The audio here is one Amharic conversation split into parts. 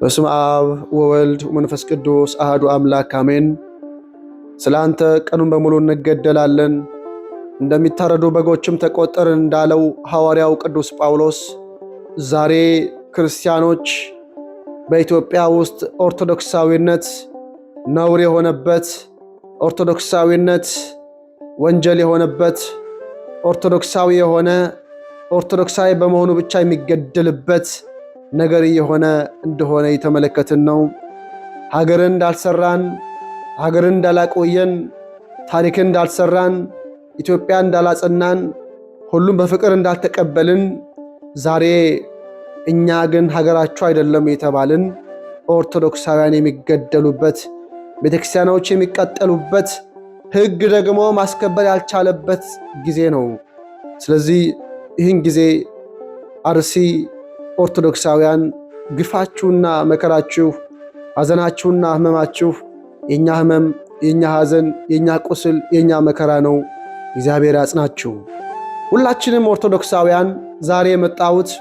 በስመ አብ ወወልድ ወመንፈስ ቅዱስ አህዱ አምላክ አሜን። ስለ አንተ ቀኑን በሙሉ እንገደላለን፣ እንደሚታረዱ በጎችም ተቆጠርን እንዳለው ሐዋርያው ቅዱስ ጳውሎስ ዛሬ ክርስቲያኖች በኢትዮጵያ ውስጥ ኦርቶዶክሳዊነት ነውር የሆነበት፣ ኦርቶዶክሳዊነት ወንጀል የሆነበት፣ ኦርቶዶክሳዊ የሆነ ኦርቶዶክሳዊ በመሆኑ ብቻ የሚገደልበት ነገር እየሆነ እንደሆነ የተመለከትን ነው። ሀገርን እንዳልሰራን፣ ሀገርን እንዳላቆየን፣ ታሪክን እንዳልሰራን፣ ኢትዮጵያ እንዳላጸናን፣ ሁሉም በፍቅር እንዳልተቀበልን ዛሬ እኛ ግን ሀገራችሁ አይደለም የተባልን ኦርቶዶክሳውያን የሚገደሉበት፣ ቤተክርስቲያኖች የሚቃጠሉበት፣ ሕግ ደግሞ ማስከበር ያልቻለበት ጊዜ ነው። ስለዚህ ይህን ጊዜ አርሲ ኦርቶዶክሳውያን ግፋችሁና መከራችሁ፣ ሐዘናችሁና ሕመማችሁ የእኛ ሕመም፣ የእኛ ሐዘን፣ የእኛ ቁስል፣ የእኛ መከራ ነው። እግዚአብሔር ያጽናችሁ። ሁላችንም ኦርቶዶክሳውያን ዛሬ የመጣሁት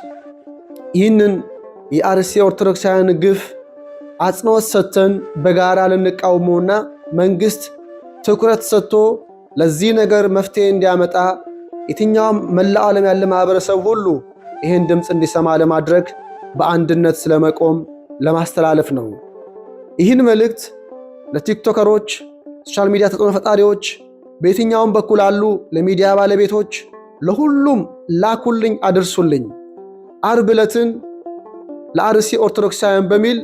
ይህንን የአርሲ ኦርቶዶክሳውያን ግፍ አጽንኦት ሰጥተን በጋራ ልንቃወመውና መንግስት ትኩረት ሰጥቶ ለዚህ ነገር መፍትሄ እንዲያመጣ የትኛውም መላው ዓለም ያለ ማህበረሰብ ሁሉ ይህን ድምፅ እንዲሰማ ለማድረግ በአንድነት ስለመቆም ለማስተላለፍ ነው። ይህን መልእክት ለቲክቶከሮች፣ social media ተጽዕኖ ፈጣሪዎች፣ በየትኛውም በኩል አሉ ለሚዲያ ባለቤቶች፣ ለሁሉም ላኩልኝ፣ አድርሱልኝ። አርብ ዕለትን ለአርሲ ኦርቶዶክሳውያን በሚል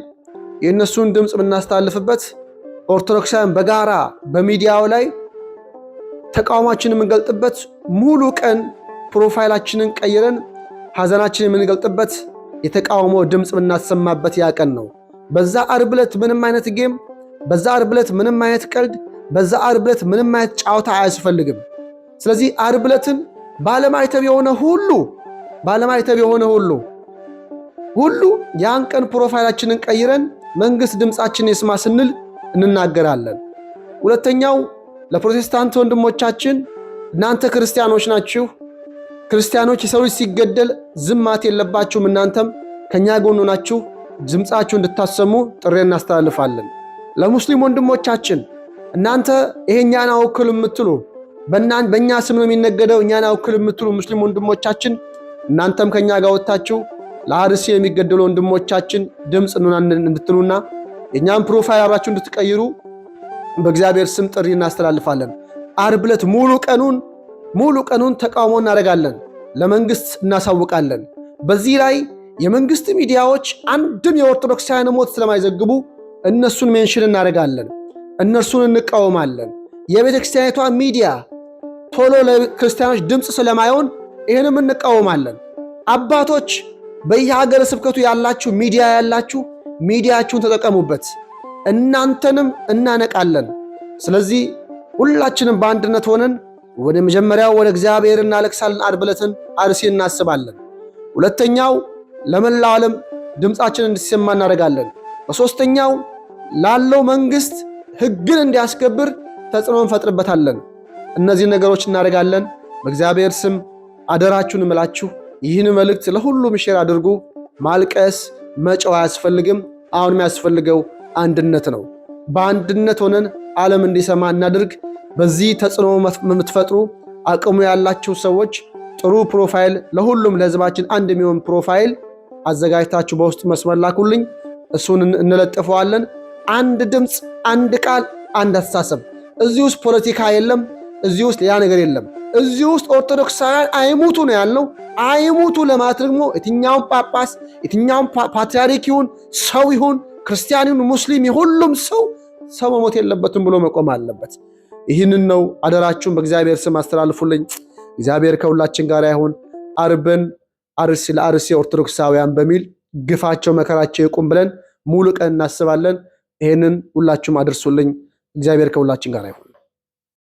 የእነሱን ድምፅ የምናስተላልፍበት፣ ኦርቶዶክሳውያን በጋራ በሚዲያው ላይ ተቃውሟችንን የምንገልጥበት፣ ሙሉ ቀን profile ኣችንን ቀይረን ሐዘናችንን የምንገልጥበት፣ የተቃውሞ ድምፅ የምናሰማበት ያ ቀን ነው። በዛ አርብ ዕለት ምንም አይነት game፣ በዛ አርብ ዕለት ምንም አይነት ቀልድ፣ በዛ አርብ ዕለት ምንም አይነት ጨዋታ አያስፈልግም። ስለዚህ አርብ ዕለትን ባለማዕተብ የሆነ ሁሉ፣ ባለማዕተብ የሆነ ሁሉ ሁሉ ያን ቀን profile ኣችንን ቀይረን መንግስት ድምፃችንን ይስማ ስንል እንናገራለን። ሁለተኛው ለፕሮቴስታንት ወንድሞቻችን፣ እናንተ ክርስቲያኖች ናችሁ። ክርስቲያኖች የሰው ልጅ ሲገደል ዝም ማለት የለባችሁም። እናንተም ከኛ ጎን ሆናችሁ ድምፃችሁ እንድታሰሙ ጥሪ እናስተላልፋለን። ለሙስሊም ወንድሞቻችን፣ እናንተ ይሄ እኛን አይወክልም የምትሉ፣ በእኛ ስም ነው የሚነገደው፣ እኛን አይወክልም የምትሉ ሙስሊም ወንድሞቻችን፣ እናንተም ከኛ ጋር ወጥታችሁ ለአርሲ የሚገደሉ ወንድሞቻችን ድምፅ እንድትሉና የእኛም profile አብራችሁ እንድትቀይሩ በእግዚአብሔር ስም ጥሪ እናስተላልፋለን። አርብ ዕለት ሙሉ ቀኑን፣ ሙሉ ቀኑን ተቃውሞ እናደርጋለን፣ ለመንግስት እናሳውቃለን። በዚህ ላይ የመንግስት ሚዲያዎች አንድም የኦርቶዶክሳውያን ሞት ስለማይዘግቡ እነሱን mention እናደርጋለን፣ እነርሱን እንቃወማለን። የቤተ ክርስቲያኒቷ ሚዲያ ቶሎ ለክርስቲያኖች ድምፅ ስለማይሆን ይህንም እንቃወማለን። አባቶች፣ በየሀገረ ስብከቱ ያላችሁ፣ ሚዲያ ያላችሁ ሚዲያችሁን ተጠቀሙበት። እናንተንም እናነቃለን። ስለዚህ ሁላችንም በአንድነት ሆነን ወደ መጀመሪያው ወደ እግዚአብሔር እናለቅሳለን። ዓርብ ዕለትን አርሲ እናስባለን። ሁለተኛው ለመላው ዓለም ድምፃችን እንዲሰማ እናደርጋለን። በሶስተኛው ላለው መንግስት ሕግን እንዲያስከብር ተጽዕኖ እንፈጥርበታለን። እነዚህ ነገሮች እናደርጋለን። በእግዚአብሔር ስም አደራችሁን እምላችሁ ይህን መልእክት ለሁሉም share አድርጉ። ማልቀስ መጮህ አያስፈልግም። አሁን የሚያስፈልገው አንድነት ነው። በአንድነት ሆነን ዓለም እንዲሰማ እናድርግ። በዚህ ተጽዕኖ የምትፈጥሩ አቅሙ ያላችሁ ሰዎች ጥሩ profile፣ ለሁሉም ለህዝባችን አንድ የሚሆን profile አዘጋጅታችሁ በውስጥ መስመር ላኩልኝ። እሱን እንለጥፈዋለን። አንድ ድምፅ፣ አንድ ቃል፣ አንድ አስተሳሰብ። እዚህ ውስጥ ፖለቲካ የለም። እዚህ ውስጥ ሌላ ነገር የለም። እዚህ ውስጥ ኦርቶዶክሳውያን አይሙቱ ነው ያልነው። አይሙቱ ለማለት ደግሞ የትኛውም ጳጳስ፣ የትኛውም ፓትርያርክ ይሁን፣ ሰው ይሁን፣ ክርስቲያን ይሁን፣ ሙስሊም፣ የሁሉም ሰው ሰው መሞት የለበትም ብሎ መቆም አለበት። ይህንን ነው አደራችሁን በእግዚአብሔር ስም አስተላልፉልኝ። እግዚአብሔር ከሁላችን ጋር ይሁን። አርብን አርሲ ለአርሲ ኦርቶዶክሳውያን በሚል ግፋቸው መከራቸው ይቁም ብለን ሙሉ ቀን እናስባለን። ይህንን ሁላችሁም አድርሱልኝ። እግዚአብሔር ከሁላችን ጋር ይሁን።